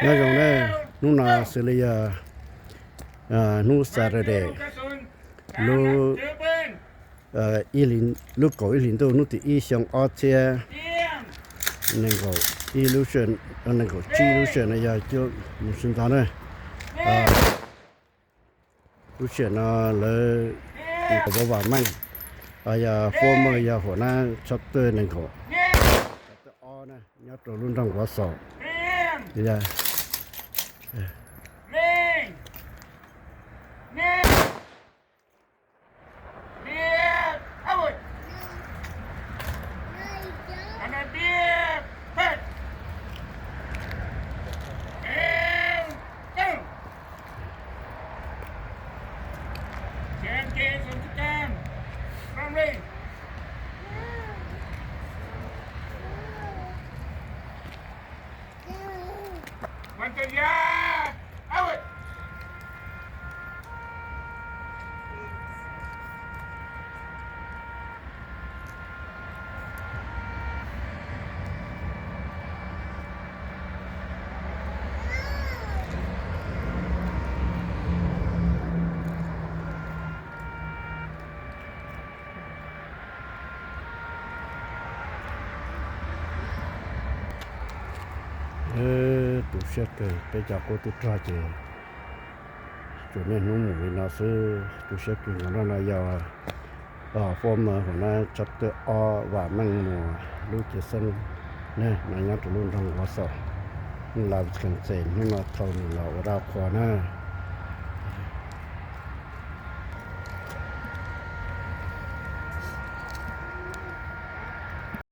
Nyob zoo na, hnub no xws li yog hnub Saturday, lub, lub kaum ib hlis ntuj, hnub tim ib xyoo ob txhiab nees nkaum ib lub, nees nkaum tsib lub sij hawm no yog cuaj moos sawv ntxov na. Lub sij hawm no lawv, Vam Meej, yog former, yog Huam Nab Chapter nees nkaum ob na, nyob rau lub nroog Wausau. Tu siab kawg, peb cov qub tub rog ces tsuas niaj hnub mus li no xwb. Tu siab kawg, nyob no yog former Huam Nab Chapter ob Vam Meej Muas lub cev xeeb na, no nyob rau lub nroog Wausau, Wisconsin, hnub no thauj nws los ua dab qhua na.